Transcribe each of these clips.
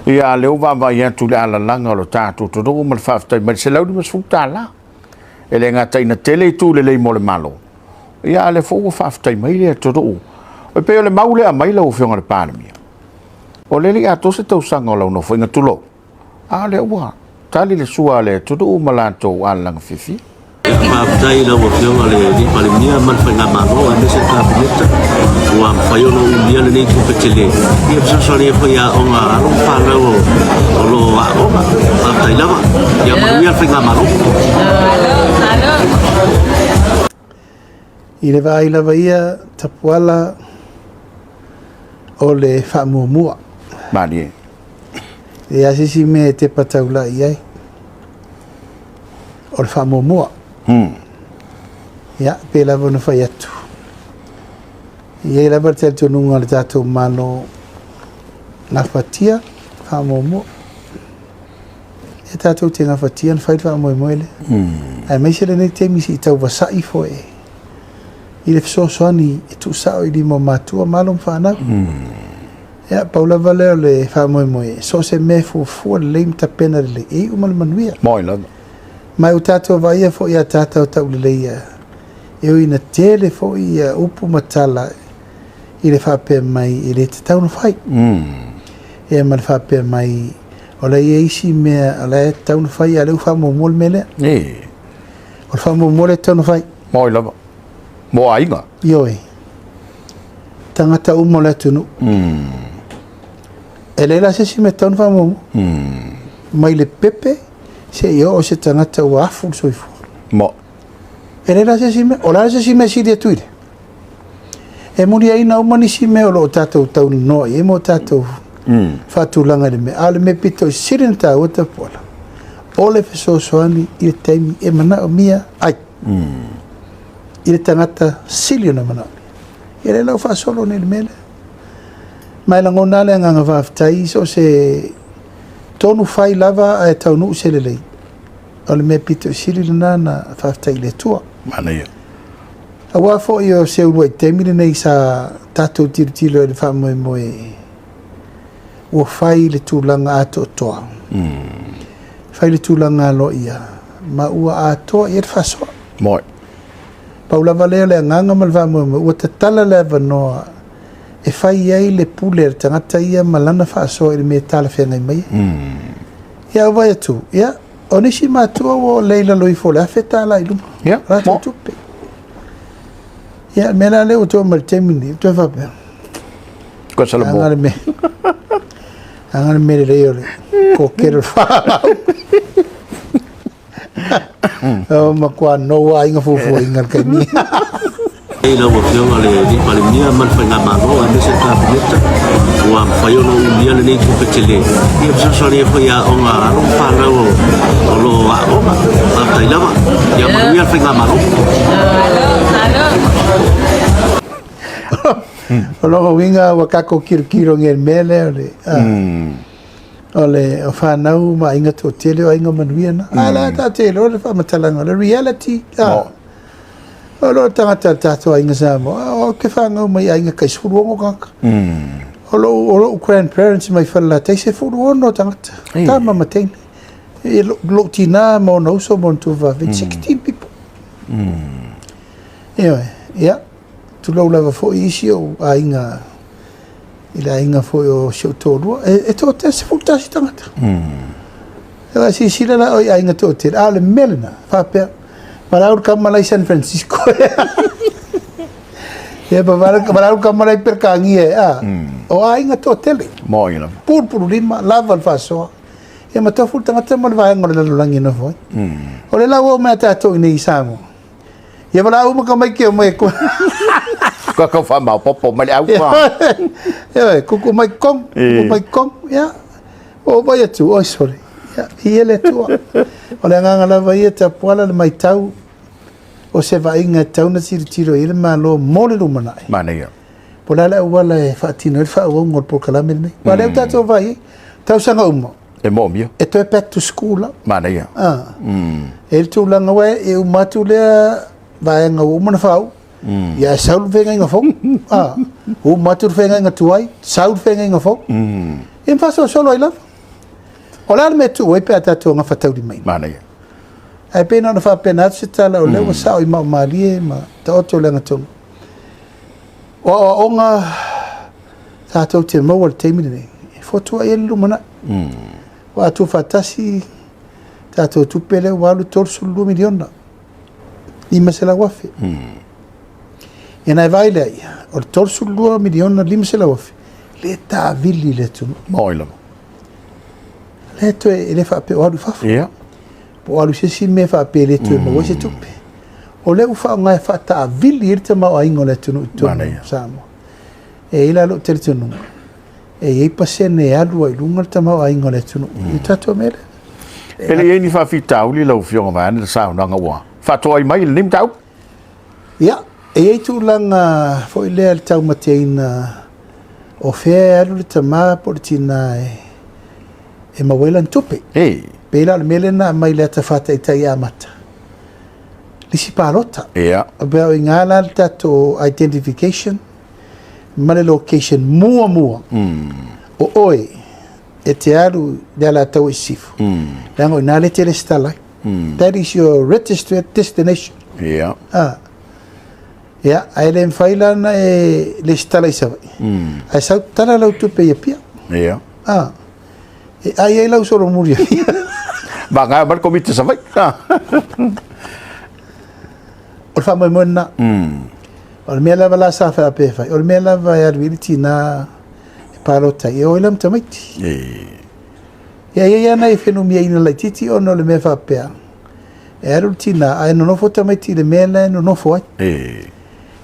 Ia, a o lea ua vaavaai atu i le alalaga o le tatou atunuu ma le faafetai mai i le $150. E le gata ina tele itu lelei mo le Malo, ia a o lea foi ua faafetai mai le atunuu. E pei o le mau lea e aumai lau Afioga i le Palemia, o lea e le i atoa se tausaga o lau Nofoaiga, tulou, a o lea ua tali le sua a le atunuu ma latou alalaga fiafia. Faafetai i lau Afioga i le Palemia ma le Faigamalo aemaise le Kapeneta ua mafai ona umia lenei tupe tele e fesoasoani ai foi i aoga a alo ma fanau o lo o aooga. Faafetai lava. Ia manuia le Faigamalo. I le vaai lava ia Tapuala o le faamuamua. Malie. E leai se isi mea e tepa taulai i ai. O le faamuamua. Ia, pei lava ona fai atu, e i ai lava le talitonuga o le tatou Malo, gafatia, faamuamua. E tatou te gafatia ona fai le faamoemoe lea. Aemaise lenei taimi se i tau vasai foi i le fesoasoani e tuusao i lima o matua ma alo ma fanau. Ia, pau lava lea o le faamoemoe, so o se mea e fuafua lelei ma tapena lelei, e iu ma le manuia. Moi lava. Ma ua tatou vaaia foi ia tatou tauleleia, e ui ina tele foi ia upu ma tala i le faapea mai e le tatau ona fai. Ia ma le faapea mai o la e i ai isi mea o la e tatau ona fai, a o lea ua faamuamua le mea lea. O le faamuamua lea e tatau ona fai. Moi lava. Mo aiga. Ioe. Tagata uma o le atunuu. E leai la se isi mea e tatau ona faamuamua. Mai le pepe seia oo i se tagata ua afu le soifua. Mo. E leai la se isi mea. O le a se isi mea e sili atu i le? E muliaina uma nisi mea o lo o tatou talanoa i ai ma o tatou faatulaga i le mea. A o le mea pito i sili ona taua Tapuala, o le fesoasoani i le taimi e manaomia ai. I le tagata sili ona manaomia. Ia lea la ua faasolo nei i le mea lea. Ma e lagona lava le agaga faafetai i so o se tonu fai lava ae taunuu se lelei. O le mea pito i sili lena na faafetai i le Atua. Manaia. Aua foi o se uluai taimi lenei sa tatou tilotilo i le faamoemoe ua fai le tulaga atoatoa. Fai le tulaga aloaia ma ua atoa i ai le faasoa. Moi. Pau lava lea o le agaga ma le faamoemoe, ua tatala le avanoa e fai ai le pule a le tagata ia ma lana faasoa i le mea e talafeagai mai ai. Ia, vaai atu, ia, o nisi matua ua le i lalo ifo o le $1,000 i luga. Latou tupe. Ia, le mea la lea ua toe mai i le taimi lenei, ua toe faapea. Koe Salamo. Aga le mea. Aga le mea lelei o le kokere o le whānau. O matua noa aiga fuafuaina le taimi. I lau Afioga i le Palemia ma le Faigamalo aemaise le Kapeneta ua mafai ona umia lenei tupe tele e fesoasoani ai foi i aoga a alo ma fanau o lo o aooga. Faafetai lava. Ia manuia le Faigamalo. O lona uiga ua tatou tilotilo nei i le mea lea o le o le o fanau ma aiga toatele o aiga manuia na. A la tatou te iloa le faamatalaga o le reality. O loo tagata o le tatou aiga Samoa, ou te fanau mai aiga tai 16 tagata. O lou grandparents mai Falelatai, 16 tagata. Tama ma teine. E lou tina ma ona uso ma ona tuafafine, 16 people. Ioe, ia, tulou lava foi isi ou aiga i le aiga foi o si ou toalua, e toatele, 11 tagata. E silasila la i aiga toatele, a o le mea lena, faapea, valaau le tama la i San Francisco. Ia, valaau le tama la i Peretania, o aiga toatele. Moi lava. Pulupulu lima, lava le faasoa. Ia ma tofu le tagata ma le vaega o le lalolagi e nofo ai. O le la ua oo mai ia tatou i inei i Samoa. Ia valaau uma tamaiti e omai e ko. Ka kau whaamaopopo mai le au pa. Ia, kuku mai kong, kuku mai kong, ia. O vai atu, oi sorry. Ia, i ele atua. O le agaga lava ia Tapuala le maitau o se vaaiga e tatau ona tilotilo i ai le Malo mo le lumanai. Manaia. Po o le a le auala e faatino ai le faaauauga o le polokalame lenei. Aua o lea ua tatou vaai i ai, tausaga uma. E moomia. E toe back to school la. Manaia. E i ai le tulaga aua e uma atu lea vaega ua uma ona faauu, ia ae sau le feagaiga fou. Uma atu le feagaiga tuai, sau le feagaiga fou. Ia ma faasolosolo ai lava. O le a le mea e tuu ai pe a tatou gafataulimaina? Manaia. Ae pei na ona faapena atu se tala, o lea ua sao i maomalie ma taoto le agatonu. O aoaoga tatou te maua i le taimi lenei, e fotuai ai le lumanai. Ua tuufaatasi tatou tupe lea ua alu $32 miliona, 500,000. Ia na e vaai lea ia, o le $32 miliona 500,000, le taavili i le atunuu. Maoi lava. Le toe, e le faapea o alu i fafo. Po o alu i se isi mea faapea e le toe maua ai se tupe. O lea ua faaaoga e faataavili ai le tamaoaiga o le atunuu i totonu o Samoa. E i ai la lou talitonuga, e i ai pasene e alu ai i luga le tamaoaiga o le atunuu i le tatou mea lea. E le i ai ni faafitauli lau Afioga vaeane le saunoaga ua faatoai mai i lenei mataupu? Ia, e i ai tulaga foi lea i le taumateina o fea e alu le tama po o le tina e maua ai lana tupe. Pei la o le mea lea na aumai i le ata faataitai e amata, lisi palota. O pei o i ina la le tatou identification ma le location muamua o oe e te alu i le Alataua i Sisifo, leaga o i ina lea e te resitala ai. That is your registered destination. Ia, ae le mafai la ona e resitala i Savaii, ae sau tala lau tupe i Apia. E ai ai lau solomuli i Apia. Vagana mai le Komiti Savaii. O le faamoemoe lena. O le mea lava la sa faapea e fai, o le mea lava e alu i ai le tina e palota ai, e o ai la ma tamaiti. Ia, e i ai lava nai fenumiaiga laitiiti ona o le mea faapea, e alu le tina ae nonofo tamaiti i le mea la e nonofo ai.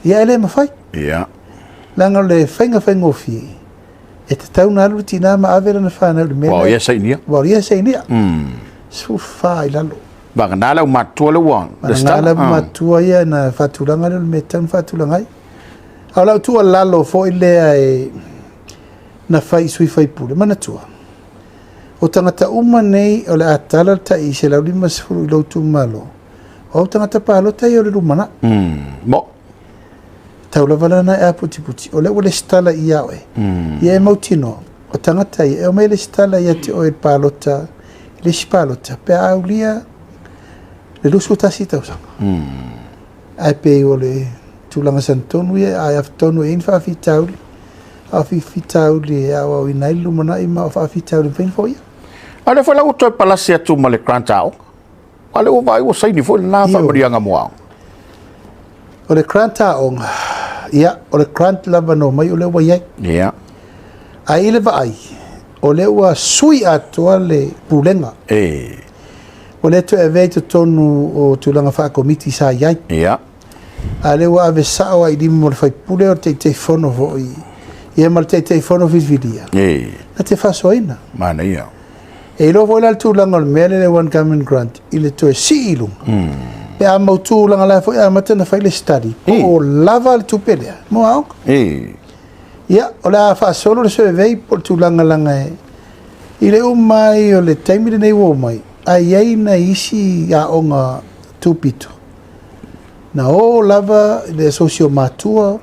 Ia, e le mafai. Leaga o le faiga faigofie, e tatau ona alu le tina ma ave lana fanau i le mea Ua o ia sainia. Ua o ia sainia. 14 i lalo. Vagana le aumatutua lea ua Vagana le aumatutua ia na faatulaga lea o le mea e tatau ona faatulaga ai. A o lau tuualalo foi lea e na fai i sui faipule, manatua, o tagata uma nei o le a tala le tai 150 i lou itumalo, o au tagata palota ia o le lumanai. Mo. Tau lava la na e aputiputi, o lea ua lesitala ia oe. Ia e mautinoa, o tagata ia, e omai lesitala ia te oe i le palota, i le isi palota, pe a aulia le 21 tausaga. Ae pei o le tulaga sanitonu ia, ae atonu e i ai ni faafitauli, a o faafitauli e aoaoina ai le lumanai ma o faafitauli e mafai ona foia. A o lea foi la ua toe palasi atu ma le grant aoga. A o lea ua vaai ua saini foi lena faamanuiaga mo aoga. O le grant aoga, ia, o le grant lava na omai o lea ua i ai. Ae i le vaai, o lea ua sui atoa le pulega. Ua le toe avea i totonu o tulaga faakomiti sa i ai. A lea ua ave sao ai i lima o le faipule o le Taitaifono foi, ia ma le Taitaifono filifilia, na te faasoaina. Manaia. E iloa foi la le tulaga o le mea lea le One Government Grant i le toe sii i luga. Pe a mautu leaga la foi e amata ona fai le study, po o lava le tupe lea mo aoga. Ia, o le a faasolo le survey po o le tulaga leaga e i le uma ai o le taimi lenei ua omai, ae i ai nai isi aoga tupito na o lava i le asosi o matua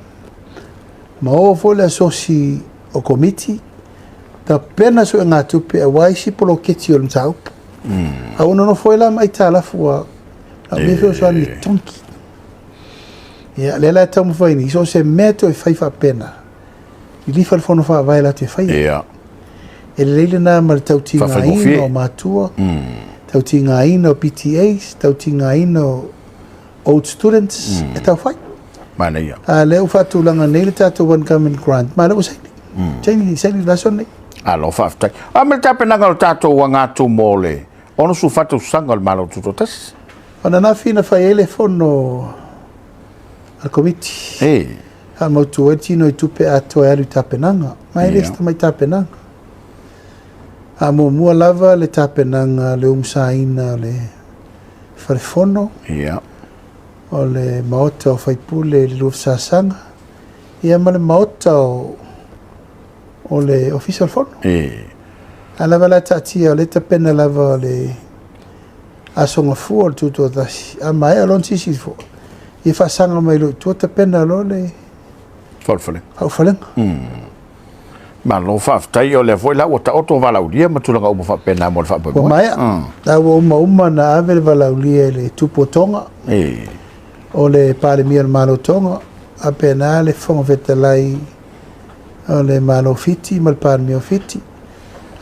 ma o foi le asosi o komiti tapena suegatupe aua isi poloketi o le mataupu. A ua nonofo ai la ma aitalafu ua mea fesoasoani i totogi. Ia, lea la e taumafai nei, so o se mea toe fai faapena, lilifa le fono faavae latou te faia. E lelei lena ma le tautigaina o matua, tautigaina o PTAs, tautigaina o old students, e tau fai. Manaia. A lea ua faatulaga nei le tatou One Government Grant, ma lea ua saini. Saini, saini le aso nei. Alo, faafetai. A ma le tapenaga o le tatou aga atu mo le 64 tausaga o le Malo Tutoatasi. O ananafi na fai ai le fono a le komiti. Faamautu ai le tino i tupe atoa e alu i tapenaga. Ma e le se tamai tapenaga. A muamua lava le tapenaga le umusaina o le falefono, o le maota o faipule i le lua fesasaga, ia ma le maota o le ofisa o le fono. A lava la taatia o le tapena lava o le aso gafua o le tutoatasi, a maea loa ona silasila foi, ia faasaga mai loa i tua tapena loa le Faaulufalega. Faaulufalega. Malo faafetai, o lea foi la ua taoto valaaulia ma tulaga uma faapena mo le faamoemoe. Ua maea. La ua uma uma na ave le valaaulia i le Tupu o Tonga. O le Palemia o le Malo o Tonga, faapena le Fofoga Fetalai o le Malo o Fiti ma le Palemia o Fiti.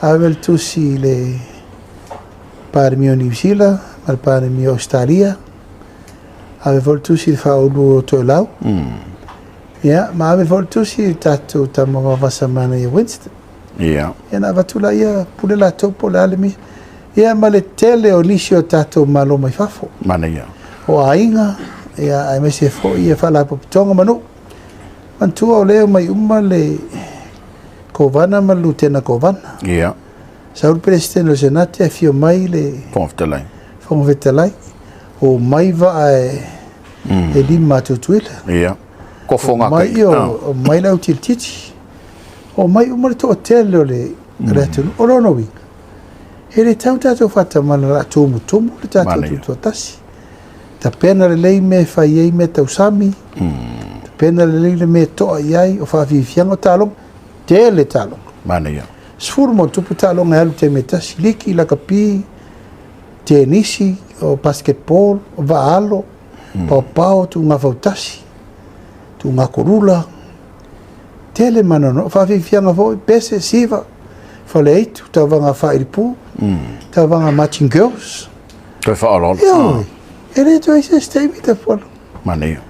Ave le tusi i le Palemia o Niu Sila ma le Palemia o Ausetalia. Ave foi le tusi i le Faaulu o Toelau. Ia, ma ave foi le tusi i le tatou tama vavasa manaia Winston. Ia, na avatu laia, pule latou po o le a le mea. Ia, ma le tele o nisi o tatou malo mai fafo. Manaia. O aiga, ia, aemaise foi ia faalapotopotoga ma nuu. Manatua o lea e omai uma le Kovana ma le Lutena Kovana. Sau le Peresetene o le Senate, afio mai le Fofoga Fetalai. Fofoga Fetalai. Omai vaa e lima a Tutuila. Kofo ngā Omai, kai. Omai le autirititi. Omai uma le toatele o le atunuu. O lona uiga, e le tatau ona tatou faatamala o le a tumutumu le tatou tutoatasi. Tapena lelei mea e fai ai mea tausami, tapena lelei le mea e toa i ai, o faafiafiaga, o taaloga, tele taaloga. 10+ taaloga e alu i le taimi e tasi, liki, lakapi, tenisi, o basketball, o vaa-alo, paopao, tuuga fautasi, tuuga kolula, tele ma noanoa. Faafiafiaga foi, pese, siva, faleaitu, tauvaga faailipu, tauvaga marching girls. Toe faaoloolo. Ioe, e le toe se isi taimi tapuala. Manaia.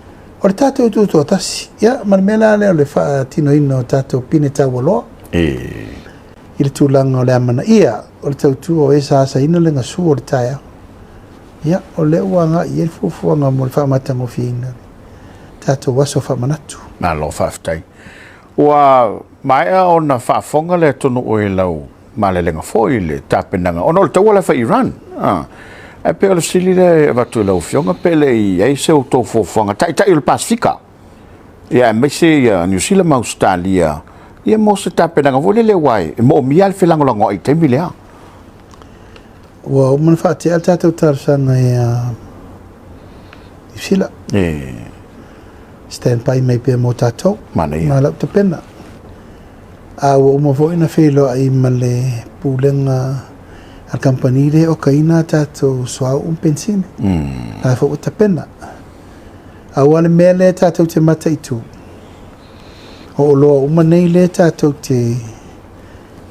O le tatou tutoatasi, ia, ma le mea la lea o le faatinoina o tatou pine taualoa. I le tulaga o le amanaia o le tautua o e sa asaina le gasu o le taeao. Ia, o lea ua agai i ai le fuafuaga mo le faamatagofieina o le tatou aso faamanatu. Malo faafetai. Ua maea ona faafofoga le atunuu i lau malelega foi i le tapenaga, ona o le taua la e fai i Iran. Ae pei o le fesili lea e avatu i lau Afioga, pe le i i ai se outou fuafuaga taitai o le Pasefika, ia aemaise ia Niu Sila ma Ausetalia, ia mo se tapenaga foi lele aua e moomia lava le felagolagoai i le taimi lea. Ua uma ona faatea le tatou talosaga ia Niu Sila. Stand by mai pea mo tatou. Manaia. Ma lau tapena. A ua uma foi ona feiloai ma le pulega a le kamupani lea e okaina a tatou suauu ma penisini. La foi ua tapena. Aua le mea lea tatou te mataitu, o oloa uma nei lea tatou te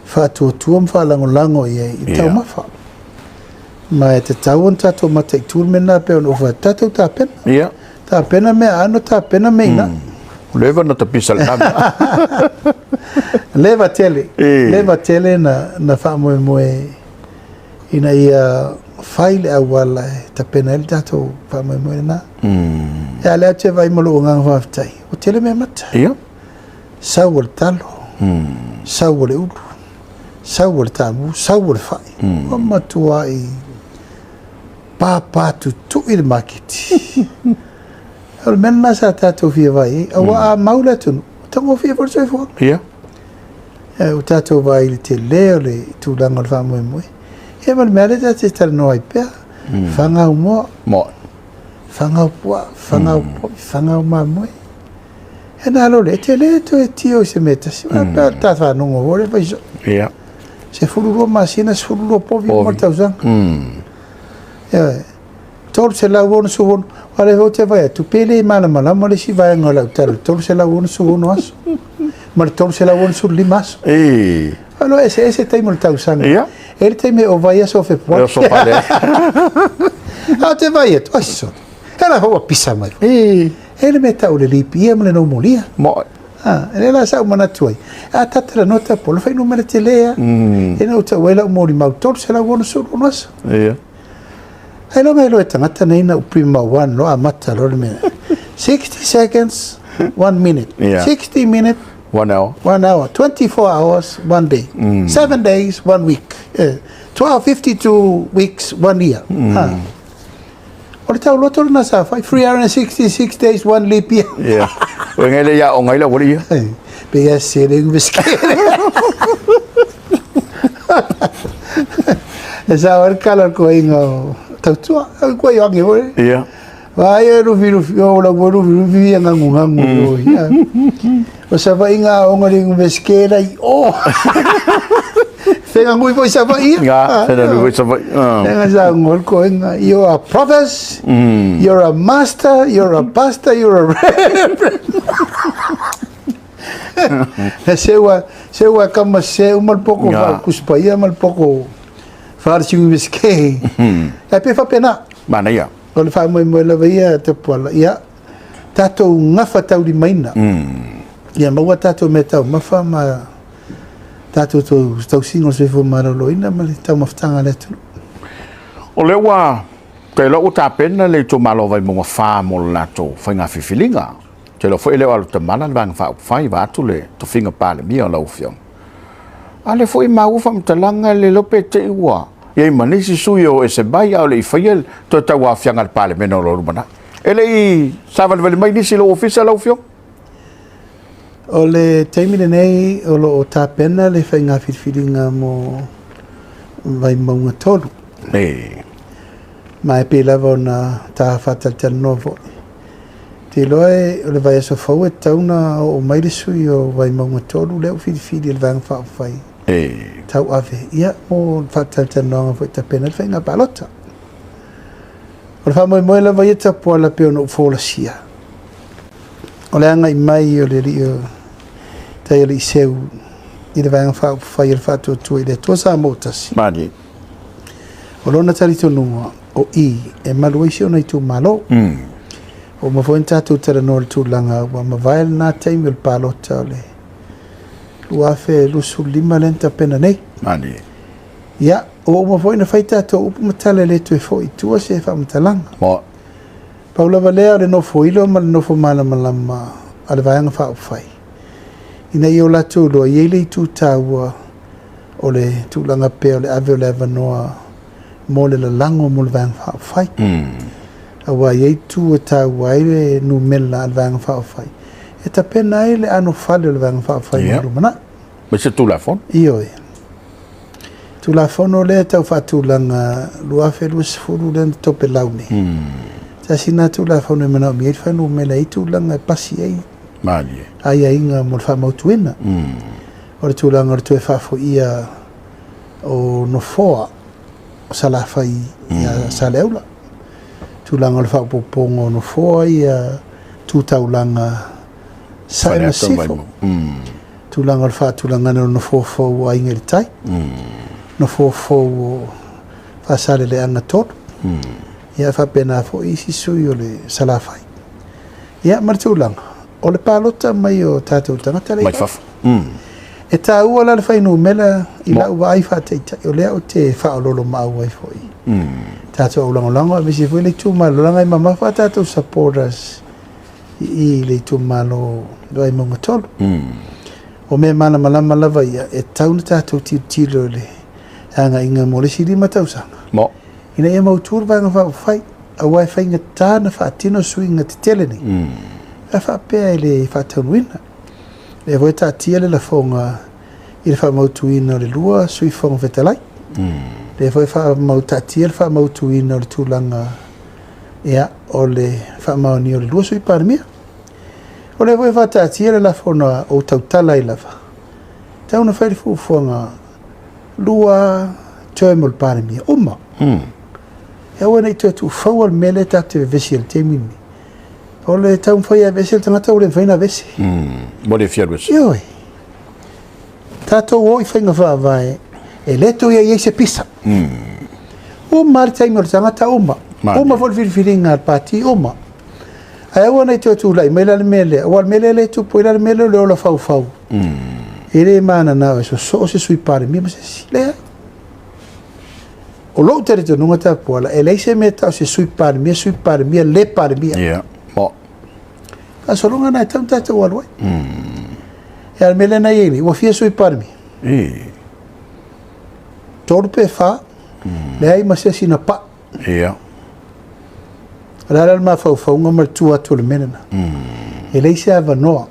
faatuatua ma faalagolago i ai i taumafa. Ma e tatau ona tatou mataitu le mea lena pei ona ou fai atu, tatou tapena. Tapena mea aano, tapena mea ina. Leva na tapisa le tama. Leva tele. Leva tele na faamoemoe ina ia fai le auala e tapena ai le tatou faamoemoe lena. Ia lea ou te vaai ma lou agaga faafetai, ua tele mea mata. Sau o le talo, sau o le ulu, sau o le taamu, sau o le fai. Ua matuai pāpā tutui le maketi. O le mea lena sa tatou fia vaai ai, aua a mau le atunuu, ua taugofie foi le soifuaga. Ua tatou vaai i le tele o le tulaga o le faamoemoe. Ia ma le mea lea tatou te talanoa ai pea, fagau moa, fagau puaa, fagau povi, fagau mamoe. E nā lole, e te le toe tio i se mea tasi. Pea ta whanongo hore whai so. 12 masina, 12 povi uma le tausaga. Ia, 366. O le ou te vaai atu, pe le malamalama le isi vaega o lau tala, 366 aso. Ma le 365 aso. Alo ese ese taimi o le tausaga. E le taimi o vai aso o Fepuari. E oso pale. A te vaai atu, ai sole. E la ua pisa mai. E le mea tau le leap year ma le normal year. Mo. E le la sa ou manatu ai. A tata la nota po, le fuainumera tele a. E na ou tau ai lau molimau, 366 aso. Ai loga e loe tagata nei na upi mau an loa amata loa le mea. 60 seconds, 1 minute. 60 minute, 1 hour. 1 hour. 24 hours, 1 day. 7 days, 1 week. 12, 52 weeks, 1 year. O le tauloto lena sa fai, 366 days, 1 leap year. O ngai le ia o ngai la wali ia. Pe ia se le ngu E sa o kala ko inga o tautua, ko i ange hore. Vai e rufi rufi, o la rufi rufi ia ngangu ngangu. O Savaii nga aoga le Iunivesite la i o. Feganui foi Savaii ia. Nga, feganui foi Savaii. Nga sa ngol ko nga you are a professor, you're a master, you're a pastor, you're a reverend. Se ua se ua kama se uma le poko fa kuspaia ma le poko fa le Iunivesite. E pe faapena. Manaia. O le faamoemoe lava ia Tapuala. Ia tatou gafataulimaina. Ia maua tatou meataumafa ma tatou tausiga o le soifua maloloina ma le taumafataga a le atunuu. O lea ua ou te iloa ua tapena le itumalo o Vaimauga 4 mo le latou faiga filifiliga. Ou te iloa foi e le o alu tamala le Vaega Faaupufai vaeatu le tofiga Palemia o lau Afioga. A o lea foi e maua faamatalaga e le iloa pe te i ua i ai ma nisi sui o ese mai a o le i faia le toe tauaofiaga a le Palemene o lo o lumanai. E le i savalivali mai nisi i lou ofisa lau Afioga? O le taimi lenei o lo o tapena le faiga filifiliga mo Vaimauga 3. E. Ma e pei lava ona ta faatalatalanoa foi. Te iloa e, o le vaiaso fou e tatau ona oo mai le sui o Vaimauga 3 lea ua filifili e le Vaega Faaupufai E. Tauave, ia, mo le faatalatalanoaga foi e tapena ai le faiga palota. O le faamoemoe lava ia Tapuala pei ona ou folasia, o le agai mai o le alii o Taialii Seu i le Vaega Faaupufai a le Faatuatua i le Atua Samoa ua Tasi. Malie. O lona talitonuga, o i e malu ai si ona itumalo. Ua uma foi ona tatou talanoa i le tulaga ua mavae lena taimi o le palota o le 2025 lea na tapena nei. Malie. Ia, ua uma foi ona fai tatou upu ma tala e le toe foi i tua se faamatalaga. Mo. Pau lava lea o le nofoilo ma le nofo malamalama a le Vaega Faaupufai, ina ia o latou iloa e i ai le itu taua o le tulaga pea o le ave o le avanoa mo le lalago mo le Vaega Faaupufai. Aua e i ai itu e taua ai le numera a le Vaega Faaupufai e tapena ai le anofale o le Vaega Faaupufai mo le lumanai. Ma se Tulafono? Ioe. Tulafono lea e tau faatulaga 2020 lea na topelau nei. Tasi lena Tulafono e manaomia ai le fuainumera e i ai tulaga e pasi ai Malie. aiaiga mo le faamautuina. O le tulaga o le toe faafoia o nofoa o Salafai ia Saleaula. Tulaga o le faaopoopoga o nofoa ia tu taulaga Sae ma Sifo. Tulaga o le faatulagaina o nofoa fou o Aiga i le Tai. Nofoa fou o Faasaleleaga 3. Ia faapena foi isi sui o le Salafai. Ia ma le tulaga o le palota mai o tatou tagata mai fafo. E taua la le fuainumera i lau vaai faataitai, o lea ou te faaoloolomaau ai foi. Tatou aulagolago aemaise foi le itumalo, leaga e mamafa a tatou supporters i le itumalo o Vaimauga 3. O mea malamalama lava ia, e tatau ona tatou tilotilo i le agaiga mo le isi 5 tausaga. Mo. Ina ia mautu le Vaega Faaupufai, aua e faigata ona faatino suiga tetele nei. Pe a faapea e le faataunuina. Lea foi e taatia le lafoga i le faamautuina o le 2 Sui Fofoga Fetalai. Lea foi e taatia le faamautuina o le tulaga ia, o le faamaonia o le 2 Sui Palemia. O lea foi e faataatia le lafo na ou tautala ai lava, e tatau ona fai le fuafuaga 2 term o le Palemia, uma. E aua ne i toe tuufaua le mea lea tatou te vevesi ai i le taimi lenei. O le taumafai e aveese le tagata ua le mafai ona aveese. Ua le fia alu ese. Ioe. Tatou o i faiga faavae e le toe i ai se pisa. Uma le taimi o le tagata, uma. Uma foi le filifiliga a le pati, uma. Ae aua ne i toe tulai mai la le mea lea, aua o le mea lea lea e tupu ai la le mea lea o le ola faufau. E le mananao e sosoo se Sui Palemia ma se isi. Leai. O lou talitonuga Tapuala, e leai se mea e tau se Sui Palemia, Sui Palemia, le Palemia. Yeah. Mo. Faasologa lena e tatau ona tatou alu ai. E a le mea lea na i ai nei, ua fia Sui Palemia? 3 pe 4, leai ma se isi na pai. Ia. O le a la le mafaufauga ma le tu atu o le mea lena? E leai se avanoa.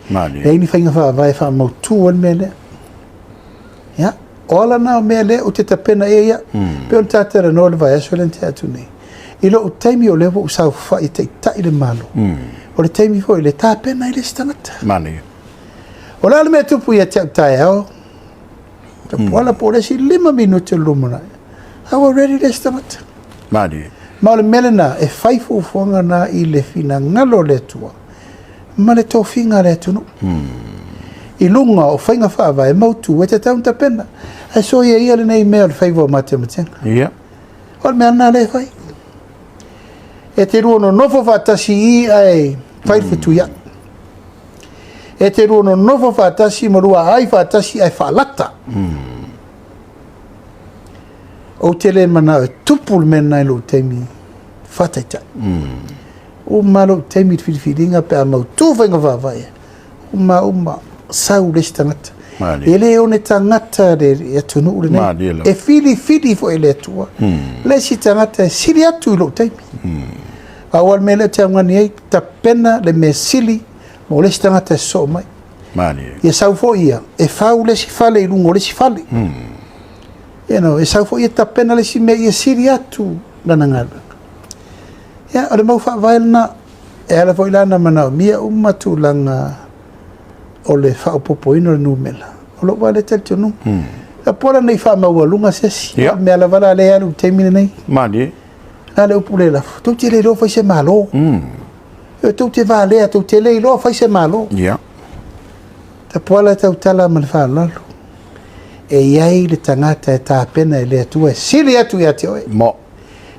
Malie. Leai ni faiga faavae e faamautu ai le mea lea. Ia, o ala na o mea lea ou te tapena i ai au. Pei ona ta talanoa i le vaiaso lea na tea atu nei. I lou taimi o lea ua ou saofai e taitai le Malo, o le taimi foi lea e tapena ai le isi tagata. Malie. O le a le mea e tupu ia te au taeao? Tapuala po o le isi 5 minute o le lumanai, a ua ready le isi tagata. Malie. Ma o le mea lena, e fai fuafuaga na i le finagalo o le Atua ma le tofiga a le atunuu. I luga o faiga faavae mautu e tatau ona tapena. Ae soia ia lenei mea o le faiva o matematega. Ia. O le mea lena lea e fai. E te lua nonofo faatasi i i ae fai le fetuiai. E te lua nonofo faatasi ma lua aai faatasi ae faalata. Ou te le manao e tupu le mea lena i lou taimi faataitai. Uma lou taimi i le filifiliga pe a mautu faiga faavae, uma uma sau le isi tagata. Malie. E le one tagata le atunuu lenei. Malie lava. E filifili foi e le Atua le isi tagata e sili atu i lou taimi. Aua le mea lea ou te augani ai, tapena le mea sili mo le isi tagata e sosoo mai. Malie. Ia sau foi ia, e fau le isi fale i luga o le isi fale. You know, e sau foi ia tapena le isi mea ia sili atu lana galuega. Ia, o le mau faavae lena, e ala foi la ona manaomia uma tulaga o le faaopoopoina o le numera. O lou lava lea talitonuga. Mm. Po la nei faamaualuga se isi. Yeah. O le mea lava la lea e alu i le taimi lenei. Malie. La le upu le lafo. Tou te le iloa fai se Malo. E tou te valea, tou te le iloa fai se Malo. Yeah. Tapuala e tautala ma le faaaloalo. E i ai le tagata e tapena e le Atua e sili atu ia te oe. Mo.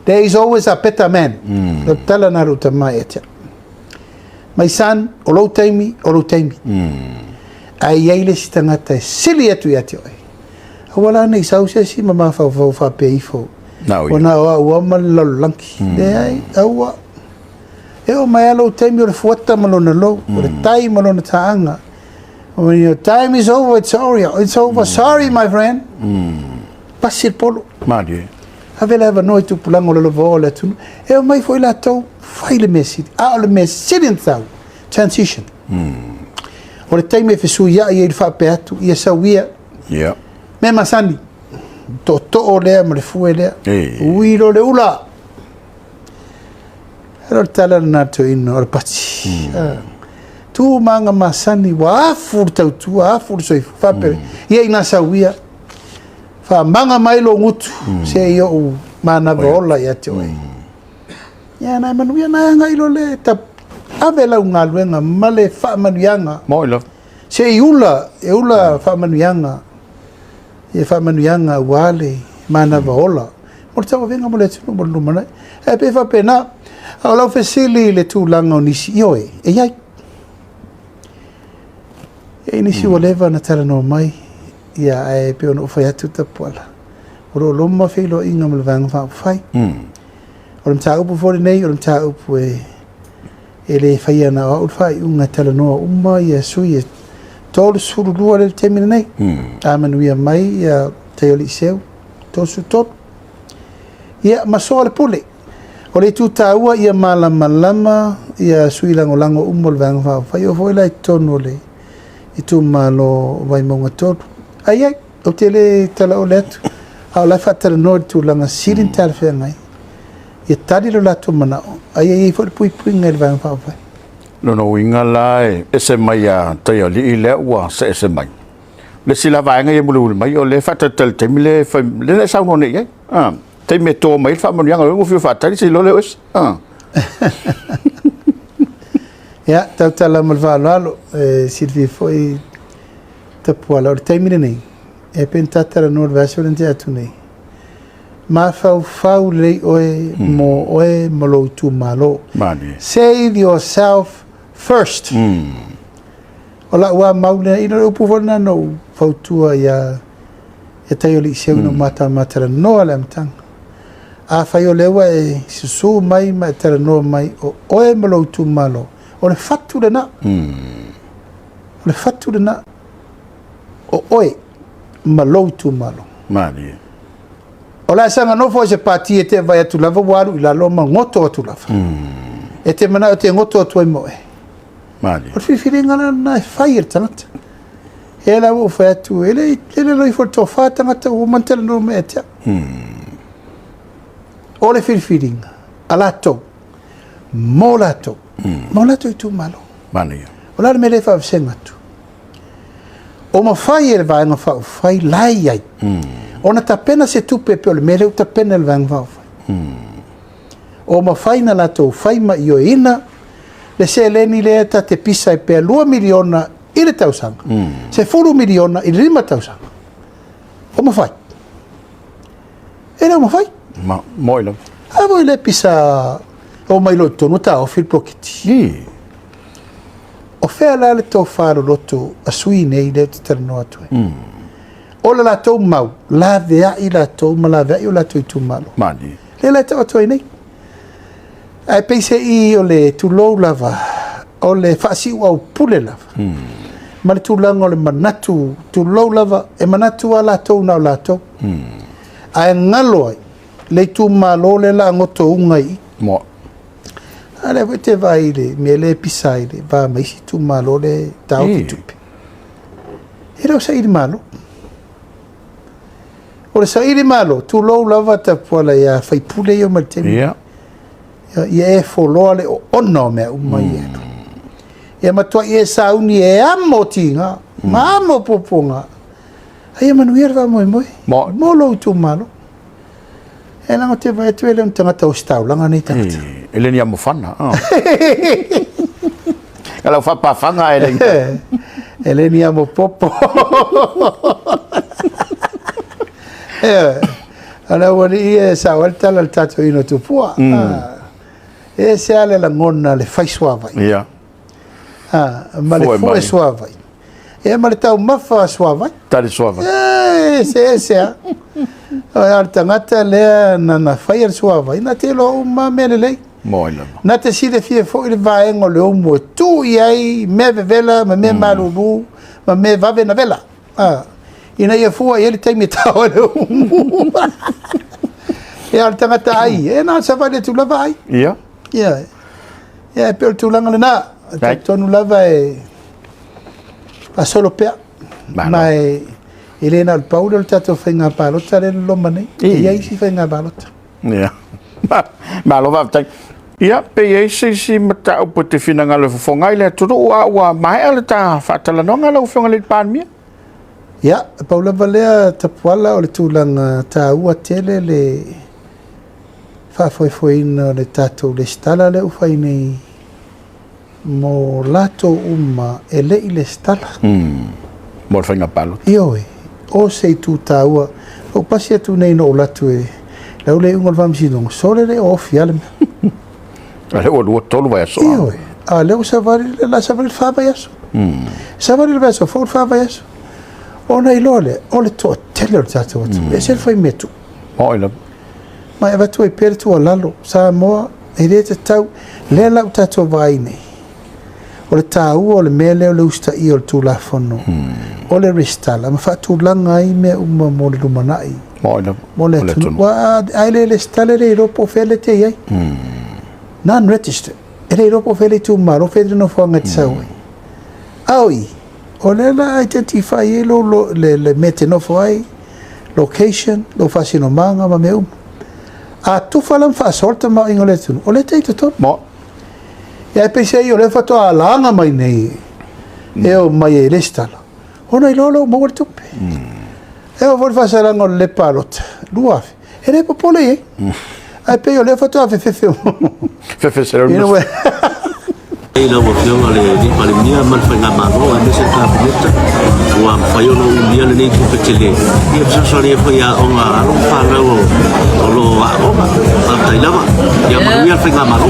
There is always a better man. Mm. Le tala na lou tama ia te au. My son, o lou taimi, o lou taimi. Ae i ai le isi tagata e sili atu ia te oe. Aua la ne i sau se isi ma mafaufau faapea ifo. Na o ia. Ua na o au lava ma le lalolagi. Leai, aua. E oo mai lava lou taimi o le fuata ma lona lou, o le tai ma lona taaga. When your time is over, it's over. It's over. Sorry, my friend. Pasi le polo. Malie. Ave le avanoa i tupulaga o lalovaoa o le atunuu. E omai foi latou, fai le mea sili. A o le mea sili ona taua, transition. O le taimi e fesuiai ai le faapea atu, ia sau ia. Yeah. Mea masani, tootoo lea ma le fue lea. Ei. Ui loa le ula. O le tala lena a le toeaina o le pati. Tu ma aga masani, ua afu le tautua, afu le soifua. Faapea, ia ina sau ia, faamaga mai lou gutu, se i ou manava ola ia te oe. Ia, na e manuia, na e agai loa le ave lau galuega ma le faamanuiaga. Moi lava. Se i ula, e ula faamanuiaga, ia faamanuiaga aua le manava ola mo le tauavega mo le atunuu mo le lumanai. Ae pei e faapena, a o lau fesili i le tulaga o nisi, ioe, e i ai. E i ai nisi ua leva ona talanoa mai, ia, ae pei ona ou fai atu Tapuala, o lo o loma feiloaiga ma le Vaega Faaupufai. O le mataupu foi lenei, o le mataupu e E le faia na o au le faaiuga e talanoa uma ia sui e 32 lea i le taimi lenei. A manuia mai ia Taialii Seu, 33. Ia, ma soa le pule. O le itu taua ia malamalama ia sui lagolago uma o le Vaega Faaupufai, e oo foi la i totonu o le itumalo o Vaimauga 3. Ae i ai, ou te le talaole atu, a o la e faatalanoa i le tulaga sili ona talafeagai. Ia tali lo latou manao, a ia i ai foi le puipuiga i le Vaega Faaupufai. Lona uiga la e ese mai ia Taialii lea ua see ese mai. O le isi la vaega ia e mulimuli mai, o lea e faatalitali i le taimi lea e fai, lea na e saunoa nei i ai. A, taimi e to mai ai le faamanuiaga, ua fiu e faatali se i iloa lea o ese. A. Ia, tautala ma le faaaloalo, e silafia foi Tapuala, o le taimi lenei, e pei ona ta talanoa i le vaiaso lea na tea atu nei, Mafaufau lelei oe mo oe ma lou itumalo. Malie. Save yourself first. O lau lava mau lea, ina o le upu foi lena na ou fautua ia ia Taialii Seu ina ua ma talanoa i le amataga. Afai o lea ua e susu mai ma e talanoa mai o oe ma lou itumalo, o le fatu lena. O le fatu lena o oe ma lou itumalo. Malie. O le a saga nofo ai se pati e te vaai atu lava ua alu i lalo ma goto atu lava. E te manao e te goto atu ai ma oe. Malie. O le filifiliga la lena e fai e le tagata. E la ua ou fai atu, e le e le ifo le tofa tagata ua uma ona talanoa mai ia te au. O le filifiliga a latou, mo latou, mo latou itumalo. Manaia. O le a le mea lea e faavasega atu? O mafai e le Vaega Faaupufai la e i ai ona tapena se tupe e pei o le mea lea ua tapena e le Vaega Faaupufai. O mafai ona latou fai ma ioeina le seleni lea ta te pisa ai pea $2 miliona i le tausaga, $10 miliona i le 5 tausaga. O mafai? E le o mafai. Ma, moi lava. A foi le pisa o mai loa i totonu taofi le poloketi. O fea la le tofa loloto a sui nei lea ou te talanoa atu ai? O le latou mau, laveai latou ma laveai o latou itumalo. Malie. Lea la e tau atu ai nei. Ae peiseai o le tulou lava, o le faasiuaupule lava, ma le tulaga o le manatu, tulou lava, e manatu lava latou na o latou. Ae galo ai le itumalo lea o le a gotouga i i. Moa. A lea foi e te vaai i le mea lea e pisa ai i le va ma isi itumalo lea e taofi tupe. E le o saili malo. O le saili malo, tulou lava Tapuala ia faipule ia mai le taimi. Ia e foloa le oona o mea uma ia. Ia matuai e sauni e amo tiga, ma amo puapuaga. A ia manuia le faamoemoe. Mo lou itumalo. E leaga ou te vaai atu e le o ni tagata ositaulaga nei tagata. E le ni amofana. E lau faapafaga e le. E le ni amopopo. O le aualii e sao ai le tala a le tatou ino tupua. E ese lava le lagona le fai suavai. Ma le fue suavai. Ia ma le taumafa suavai. Tali suavai. E ese ese lava. O le tagata lea na faia le suavai, na te iloa uma mea lelei. Moi lava. Na te silafia foi le vaega o le umu e tuu i ai mea vevela ma mea malulu ma mea vave na vela. Ina ia fua i ai le taimi e tao ai le umu. Ia, o le tagata ai, e na o le savali atu lava ai. Ia, ia e pei o le tulaga lena. E talitonu lava e faasolo pea. Ma e le na o le pau lea o le tatou faiga palota lea e loloma nei. E i ai isi faiga palota. Ia. Malo faafetai. Ia, pe i ai se isi mataupu e te finagalo e fofoga ai le atunuu, a ua maea le ta faatalanoaga lau Afioga i le Palemia? Ia, pau lava lea Tapuala o le tulaga taua tele le faafoefoeina o le tatou lesitala lea ua fai nei mo latou uma e le i lesitala. Mo le faiga palota. Ioe, o se itu taua. Ou pasi atu nei na ou alu atu e lau le iuga o le faamasinoga, sole le o ofi lava le mea. A lea ua 2, 3 vaiaso. Ioe, a lea ua savali, la savali le 4 vaiaso. Savali le vaiaso fou le 4 vaiaso. Ona iloa lea, o le toatele o le tatou atunuu. E ese le fai mea tuu. Oi lava. Ma e avatu ai pea le tuualalo, Samoa, e le tatau, lea la ua tatou vaai nei, o le taua o le mea lea o le usitaia o le Tulafono, o le resitala, ma faatulaga ai mea uma mo le lumanai, mo le atunuu. A e le resitala e le iloa po o fea le te i ai. Non-registered, e le iloa po o fea le itumalo, fea le nofoaga e te sau ai. A o i, o lea la identify ai lou le mea e te nofo ai, location, lou faasinomaga ma mea uma. A tufa la ma faasoa le tamaoaiga o le atunuu, o lea e te i totonu. Ia e peiseai o lea faatoa alaga mai nei e o mai e resitala, ona iloa lea ua maua le tupe. E oo foi le faasalaga o le palota, 2000, e le popole i ai. Ae pei o lea faatoa fefefe. Fefe se rau. I lau Afioga i le Palemia ma le Faigamalo aemaise le Kapeneta ua mafai ona umia lenei tupe tele ia fesoasoani ai foi i aoga a alo ma fanau o lo o aooga. Faafetai lava. Ia manuia le Faigamalo.